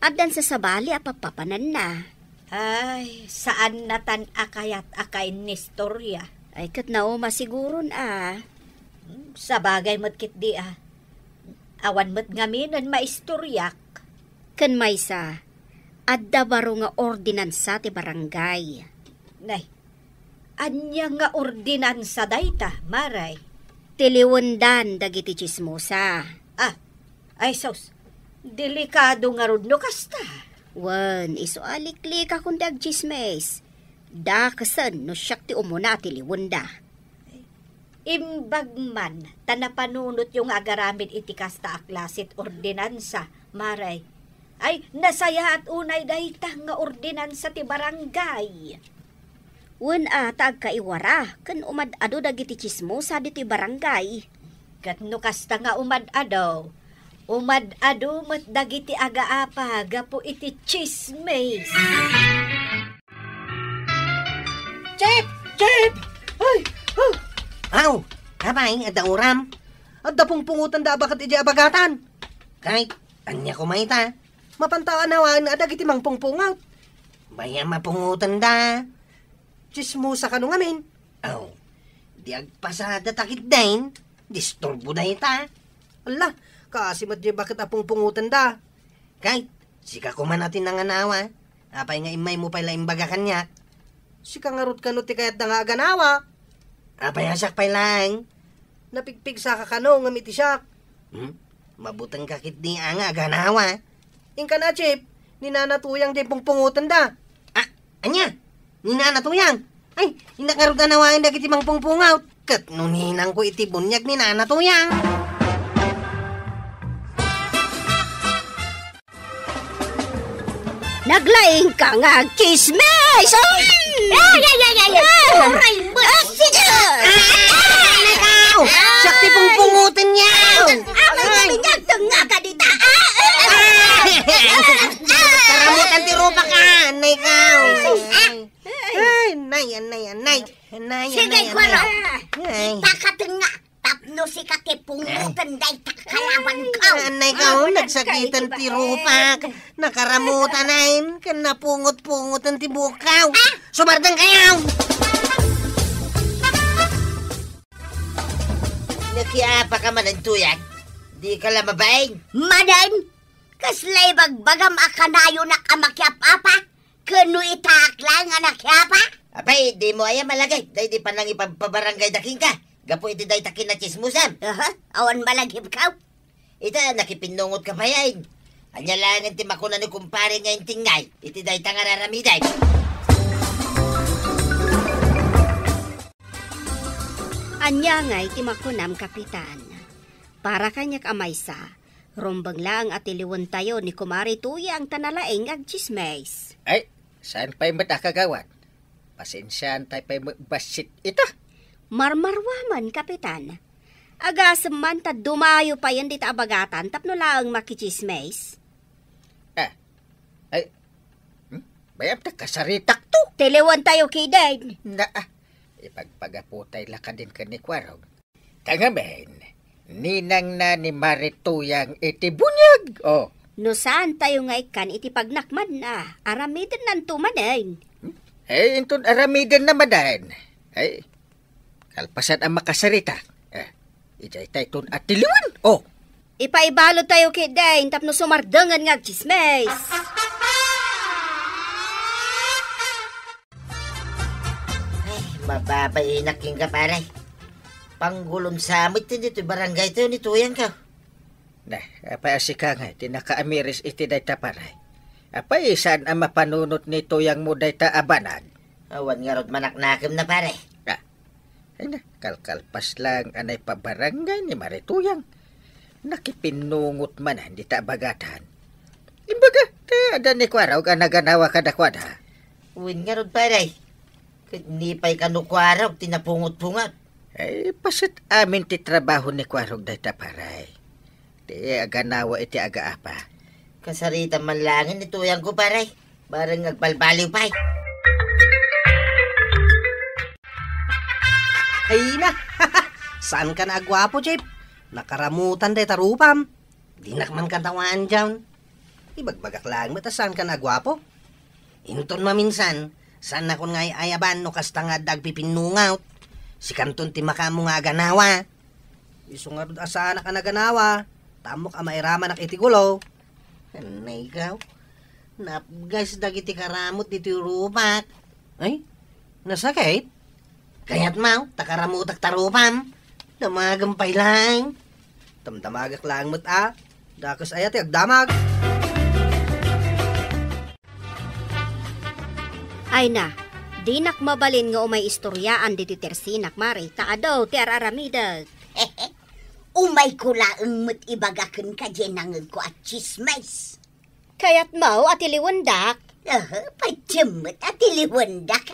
Addan sa sabali a pappapananna. Ay, saan natan a kayat a kainistorya. Ay, ket nauma siguron a. Hmm, sabagay met ketdi a. Awan met ngaminen maistoryak. Ken maysa, adda baro nga ordinansa ti barangay. Nay, ania nga ordinansa dayta, Mare? Ti liwendan dagiti tsismosa. Ah, ay sus, delikado ngarud no kasta. Wen, isu a liklikakon ti agtsismis. Dakesen no siak ti umuna ti liwenda. Imbag man ta napanunotyo nga agaramid iti kasta a klase ti ordinansa, Mare. Ay, nasayaat unay dayta nga ordinansa ti barangay. Wen a, ta agkaiwara ken umad-adu dagiti tsismosa ditoy barangay. Ket no kasta nga umad-adu, umad-adu met dagiti agaapa gapu iti tsismis. Chip! Chip! Ay! Ah! Aw! Apay, adda uram? Adda pungpungotenda a baket idiay abagatan. Kay, ania koma ita? Mapanta a nawaen a dagiti mangpungpungot. Bay-am a pungotenda. Tsismosa kano ngamin. Aw, di agpasada ta ketdin. Disturbo dayta. Ala, kaasi met diay baket a pungpungotenda. Kay, sika koma ti nanganawa. Apay nga immaymo pay la imbaga kaniak? Sika ngarud kano ti kayatda nga aganawa? Apay a siak pay laeng? Napigpigsaka kano ngem iti siak. Hmm? Mabutengka ketdi a nga aganawa. Inka na, Chief, ni Nana Tuyang diay pungpungotenda. Ah, ania? Ni Nana Tuyang? Ay, innak ngarud a nawaen dagiti mangpungpungot. Ket no ninangko iti buniag ni Nana Tuyang. Naglaingka nga agtsismis! Oh! Ay, ay, ay, ay, ay! Ah! Aray mo! Ah, sige! Ay, ikaw! Siak ti pungpungotenyo! Aman kami nga agtengngaka dita! Ah! Karamutan ti rupak, ah! Anay ka! Ay, nay, anay, anay! Anay, Sige, anay, Kuwaro! Anay! Ay! Pakatengnga! Tapno sika ti pungoten dayta kalabanko. Anay ka, oh, nagsakitan ti rupak. Nakaramutan ayn, ken napungot-pungotan ti bukaw. Ah! Sumardeng kayo! Nakiapa ka manen, Tuyang? Di ka la mabain? Manen? Kasla ibagbagam a kanayonak a makiap-apa? Ken no itaak laeng a nakiapa? Apay, dimo aya malagip daydi panangipagpabarangayda kenka gapu iti dayta kinatsismosam? Aha, awan malagipko. Ita, nakipinnungotka pay ayn. Ania laengen ti makuna ni kumpare nga intingngay iti dayta nga ar-aramidem? Ania ngay ti makunam, Kapitan? Para kaniak a maysa, rumbeng laeng a tiliwentayo ni Kumare Tuyang ta nalaing nga agtsismis. Ay, saan pay met a kagawad? Pasensiaan tay pay met bassit ita. Marmaruaman, Kapitan. Agasem man ta dumayo payen dita a bagatan tapno laeng makitsismis. Ah, ay, hmm? Bay-am ta kasaritakto. Tiliwentayo ketdin. Na, ah, ipagpagapotay la kadin ken ni Kuwarog. Ta ngamin, ninangna ni Mare Tuyang iti buniag, oh. No saantayo nga ikkan iti pagnakmanna, aramidennanto manen. Hmm? Eh, inton aramidenna manen. Ay, kalpasan a makasarita. Eh, idiay tayton a tiliwen, oh. Ipaibalutayo ketdin tapno sumardengen nga agtsismis. Ay, mababainak kenka, pare. Panggulom sa met ti ditoy barangay tayo ni Tuyangko. Nah, apay a sika nga ti nakaamiris iti dayta, pare? Apay saan a mapanunot ni Tuyangmo dayta a banag? Awan ngarud manaknakemna, pare. Ah, ay na, kalkalpas lang a naipabarangay ni Mare Tuyang. Nakipinnungot manen dita a bagatan. Imbaga, ta adda ni Kuwarog a naganawa kadakuada. Wen ngarud, pare. Ket ni pay kano Kuwarog ti napungot-pungot. Ay, paset amin ti trabaho ni Kuwarog dayta, pare. Ti aganawa iti agaapa. Kasarita man laengen ni Tuyangko, pare. Bareng agbalbaliw pay. Ay na! Saanka nga aguapo, Chief? Nakaramutan dayta rupam. Dinak man katawaan, John. Ibagbagak laeng met a saanka nga aguapo. Inton maminsan, saannakon nga ay-ayaban no kasta nga adda agpipinnungot. Sikanton ti makaammo nga aganawa. Isu ngarud a saanak a naganawa, ta ammok a mairamanak iti gulo. Anay ka, napgas dagiti karamut ditoy rupak. Ay, nasakit? Kayatmo, ta karamutak ta rupam. Damagem pay laeng. Damdamagak laeng met a, dakes aya ti agdamag. Ay na, dinak mabalin nga umay istoriaan ditoy tersinak, Mare, ta adu ti ar-aramidek. Umayko laeng met ibaga kenka diay nangngegko a tsismis. Kayatmo a tiliwendak? Aha, patiem met a tiliwendak.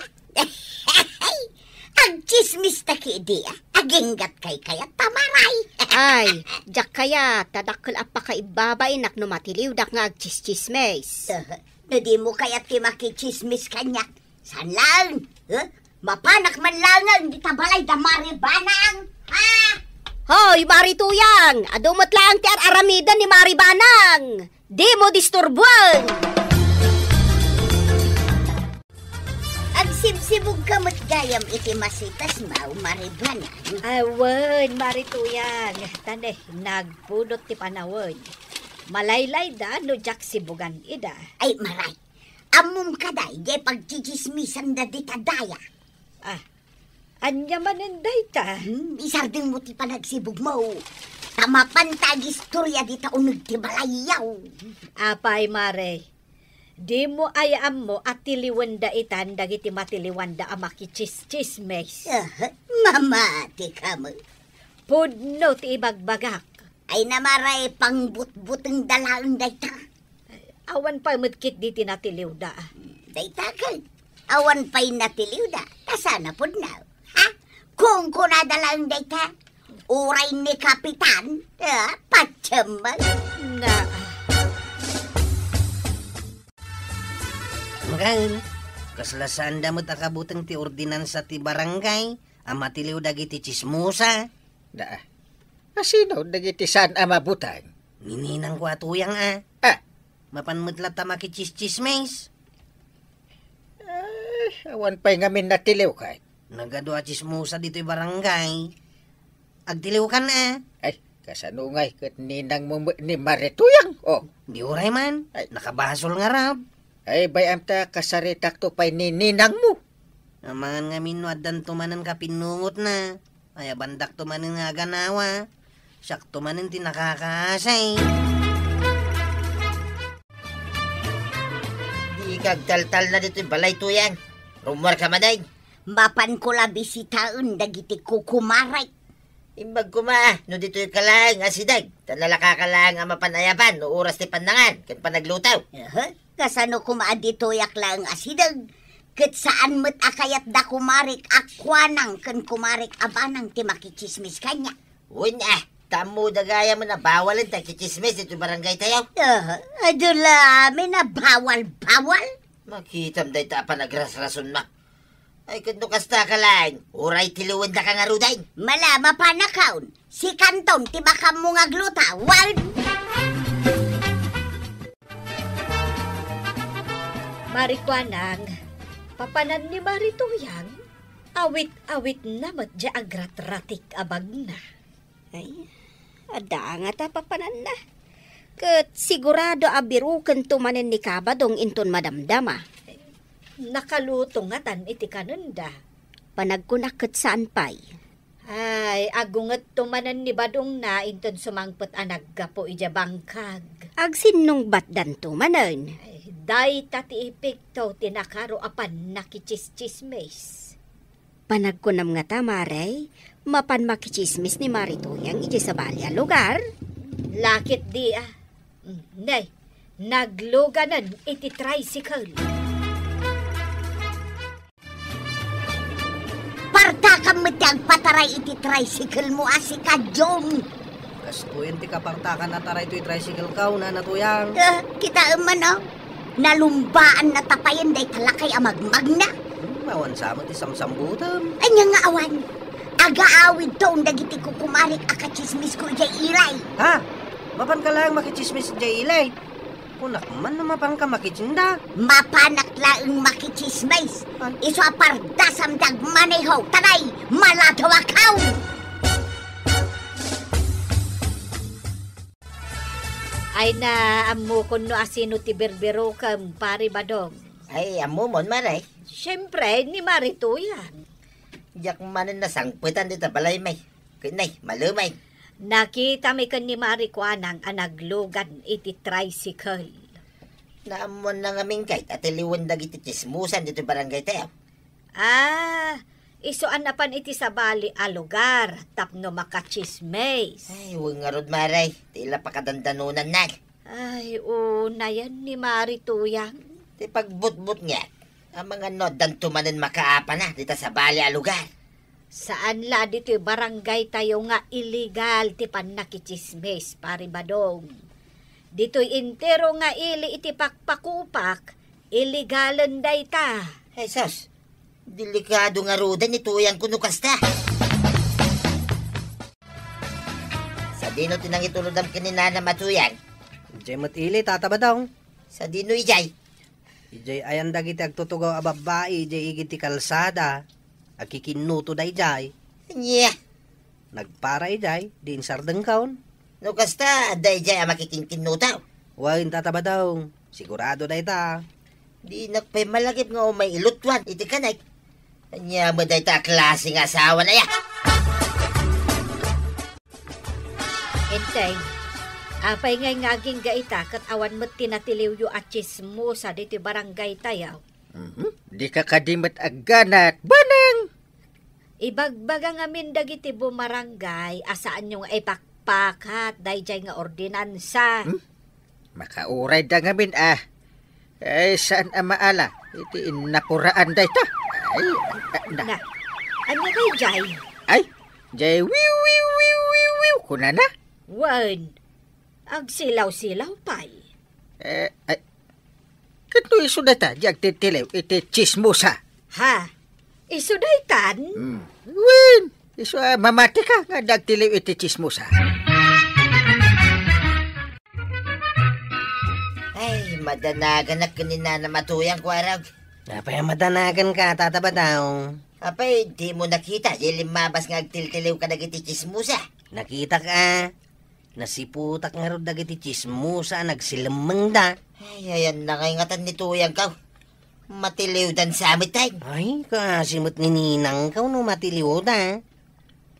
Agtsismis ta ketdi, aginggatkay kayat, pamaray. Ay, diak kayat, ta dakkel a pakaibabainak no matiliwdak nga agtsistsismis. Aha. No dimo kayat ti makitsismis kaniak, saan laeng, eh? Mapanak man laeng dita balay da Mare Banang. Ha? Hoy, Mari Tuyang! Adu met laeng ti ar-aramiden ni Mari Banang! Dimo disturbuan! Agsibsibugka met gayam iti masitasmaw, Mari Banang. Awan, Mari Tuyang. Tane, nagpudot ti panawen. Malaylayda no diak sibugan ida. Ay, Mari, ammom kadi, diay pagtsitsismisanda dita daya. Ah, ania manen dayta? Hmm, isardengmo ti panagsibugmo. Ta mapanta agistoria dita uneg ti balayyo. Apay, Mari, dimo aya ammo a tiliwenda itan dagiti matiliwanda a makitsistsismis? Ah, mamatika met. Pudno ti ibagbagak. Ay, Mari, pangbutbutengda laeng dayta. Awan pay met ketdi ti natiliwda. Dayta ket, awan pay natiliwda, ta saan a pudno. Ha? Kunkunada laeng dayta. Uray ni Kapitan, ah, patiem man. Na. Ngem, kasla saanda met a kabuteng ti ordinansa ti barangay a matiliw dagiti tsismosa? Da. Asino dagiti saan a mabuteng? Ni ninangko a Tuyang a. Ah. Mapan met latta makitsistsismis. Ay, awan pay ngamin natiliw ket. Nagadu a tsismosa ditoy barangay. Agtiliwkan a. Ay, kasano ngay ket ninangmo met ni Mari Tuyang? Oh. Di uray man. Ay. Nakabasol ngarud. Ay, bay-am ta kasaritakto pay ni ninangmo. Amangan ngamin no addanto manen kapinnungotna. Ay, abandakto manen nga aganawa. Siakto manen ti nakakaasay. Dika agtaltalna ditoy balay, Tuyang. Rummuarka manen. Mapanko la bisitaen dagiti kukumarek. Imbag koma, no ditoyka laeng a sideg, ta nalakaka laeng a mapan ayaban no oras ti pannangan ken panagluto. Aha, kasano koma a ditoyak laeng a sideg? Ket saan met a kayat da kumarek a kuanang ken kumarek a banang ti makitsismis kaniak. Wen a, ta ammoda gayam a bawalen ti akitsismis ditoy barangaytayo. Aha, adu la amin a bawal-bawal. Makitam dayta a panagrasrasonnak. Ay, ket no kastaka laeng, uray tiliwendaka ngaruden. Mala, mapanakon. Sikanton ti makammo nga agluto, wen? Mari Kuanang, papanan ni Mari Tuyang, awit-awitna met diay agratratik a bagna. Ay, adda ngata papananna. Ket sigurado a birukento manen ni Kabadong inton madamdama. Nakaluto ngatan iti kanenda. Panagkunak ket saan pay. Ay, agungetto manen ni Badongna inton sumangpet a naggapu idiay bangkag. Agsinnungbatdanto manen. Ay, dayta ti epekto ti nakaro a pannakitsismis. Panagkunam ngata, Mare, mapan makitsismis ni Mari Tuyang idiay sabali a lugar? Lakit di, ah. Mm, ne, nagluganen iti tricycle. Partakam met ti agpataray iti tricycle mo a si Kadjong. Kastoyen ti kapartakan a taray toy tricycle ka, Nana Tuyang. Eh, kitaem man, oh. Nalumbaanna tapayen dayta lakay a magmagna. Hmm, awan sa met ti samsambutem. Ania nga awan? Agaawidton dagiti kukumarik a katsismisko idiay ili. Ha? Mapanka laeng makitsismis idiay ili? Kunak man no mapanka makitsinda. Mapanak laeng makitsismis. Ay. Isu a pardasam ti agmaneho, taray, maladawakaw! Ay, na, ammokon no asino ti birbirokem, Pari Badong. Ay, ammomon, Mare. Siempre, ni Mari Tuyang. Diak manen nasangpetan dita balay, may. Ken nay, malumay. Nakitami ken ni Mari Kuanang a naglugan iti tricycle. Naammoanna ngamin kayat a tiliwen dagiti tsismosan ditoy barangaytayo. Ah, isu a napan iti sabali a lugar tapno makatsismis. Ay, wen ngarud, Mare, ti ila pakadandanonanna. Ay, unayen ni Mari Tuyang. Ti pagbutbutngek, amangan no addanto manen makaapana dita sabali a lugar. Saan la ditoy barangaytayo nga illegal ti pannakitsismis, Pari Badong. Ditoy entero nga ili iti Pakpakupak, ilegalen dayta. Jesus, delikado ngaruden ni Tuyang kuno kasta. Dino ti nangitulodam ken ni Nanam a Tuyang? Idiay met ili, Tata Badong. Sadino idiay? Idiay ayan dagiti agtutugaw a babbai idiay igid ti kalsada. Agkikinnuto daydiay. Ania? Nagpara idiay, di insardengkaon. No kasta, adda idiay a makikinkinnuto? Wen, Tata Badong. Sigurado dayta. Dinak pay malagip nga umay ilutuan iti kanek. Ania met dayta a klase nga asawa na ya? Enteng, apay ngay nga agingga ita ket awan met ti natiliwyo a tsismosa ditoy barangay tayo? Mhm. Dika kadi met agganat, Banang! Ibagbaga ngamin dagiti bumarangay a saanyo nga ipakpakat daydiay nga ordinansa. Hmm? Makaurayda ngamin a. Ay, saan a maala? Iti innapuraan dayta. Ay, na. Na, ania daydiay? Ay, jay wiw, wiw, wiw, wiw, wiw, kunana? Wen, agsilaw-silaw pay. Eh, ay, ket no isu dayta, di agtitiliw iti tsismosa. Ha? Isu daytan? Hmm. Wen, isu a mamati ka nga dagtiliw iti tsismosa. Ay, madanaganak ken ni Nanam a Tuyang, kuarag. Apay a madanagan ka, Tata Badong? Apay, di mo nakita, di limmabas nga agtiltiliw ka dagiti tsismosa? Nakitak a. Nasiputak ngarud dagiti tsismosa a nagsilemmengda. Ay, ayan na ngay ngatan ni Tuyang kaw. Matiliwdan sa met, ay. Ay, kaasi met ni Ninang kaw no matiliwda.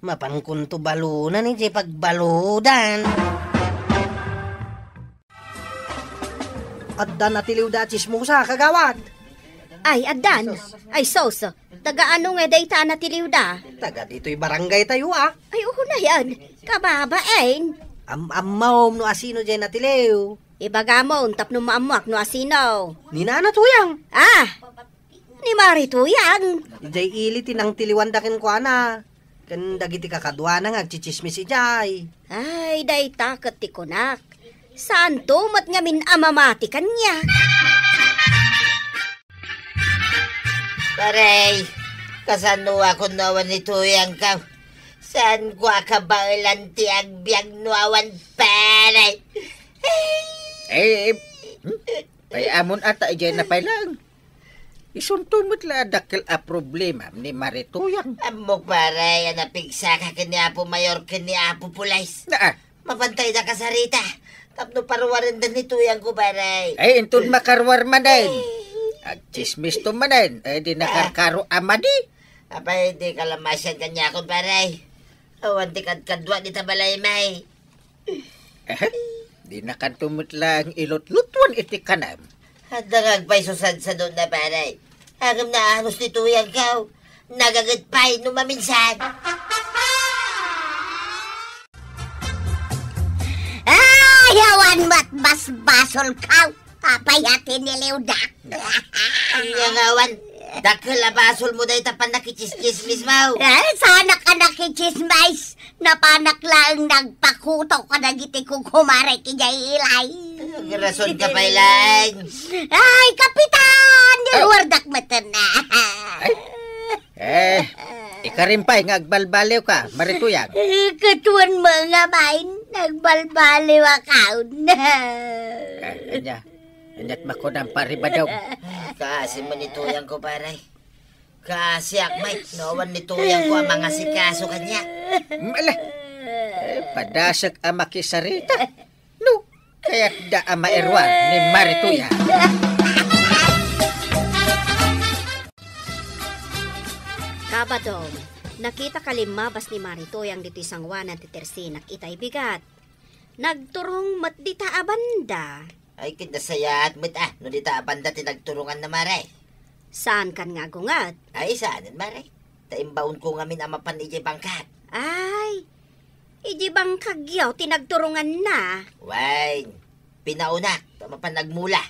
Mapankonto balunan iti pagbaludan. Adda natiliwda a tsismosa, kagawad. Ay, addan. Ay, sos. Taga ano nga dayta a natiliwda? Taga ditoy barangay tayo, ah. Ay, unayan. Kababain. Am-ammom no asino jay natiliw. Ibagamon tapno maammoak no asino. Ni Nana Tuyang. Ah! Ni Mari Tuyang. Jay ili ti nangtiliwanda kenkuana. Ken dagiti kakaduana nga agtsitsismis idiay. Ay, dayta ket ti kunak. Saanto met ngamin a mamati kaniak. Pare, kasano a kunnoan ni Tuyang ka? Saanko a kabaelan ti agbiag no awan pare? Eh, eh, hmm? Ay, amon ata, idiay na pay laeng. Isunto met la a dakkel a problema ni Mari Tuyang. Ammok, pare, a napigsaka ken ni Apo Mayor ken ni Apo Pulis. Naa. Mapantay da kasarita. Tapno paruarenda ni Tuyang ko, pare. Ay, inton makaruar manen. Agtsismis to manen. Ay, di nakarkaro a madi. Apay, di kalamasian kaniakon, pare. Awan ti kadkadua dita balay, may. Eh, di nakanto met laeng ilutlutuan iti kanam. Adda nga agpayso sadsadona, pare. Ngem naanos ti Tuyang kaw. Nagaget pay no maminsan. Ay, awan met basbasol kaw. Apay a tiniliwda. Ania nga awan, dakkel a basolmo dayta pannakitsismis mo. Eh, saanak a nakitsismis. Napanak laeng nagpakuto kadagiti kukumarek idiay ilay. Agrason ka pay laeng. Ay, Kapitan! Oh. Niluardak met na. Ay. Eh, ikarim pay nga agbalbaliw ka, Mari Tuyang. Eh, katuan mo nga bain, nagbalbaliw a kaon. Eh, anya, anya't makunang paribadaw. Kaasi mo ni Tuyang ko, pare. Kaasiak, Mike, no awan ni Tuyang ko a mangasikaso kaniak. Mala. Eh, padasek a makisarita. No, kayatda a mairuar ni Mari Tuyang. Kabadong, nakita ka limmabas ni Mari Tuyang ditoy sangoanan ti tersinak itay bigat. Nagturong met dita a banda. Ay, ket nasayaat met, ah, no dita a banda ti nagturonganna, mare. Saan kan nga agunget? Ay, saanen, mare. Ta imbaonko ngamin a mapan idiay bangkag. Ay, idiay bangkagyo ti nagturonganna. Wen, pinaonak, ta mapan nagmula.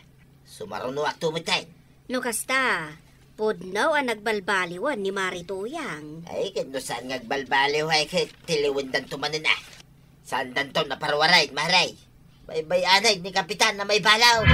Sumarunoak to met, ay. No kasta, pudno a nagbalbaliwen ni Mari Tuyang. Ay, ket no saan nga agbalbaliw, ay, ket tiliwendanto manen, ah. Saandanto naparuaray, mare. Baybay-anen ni Kapitan a maibalaw.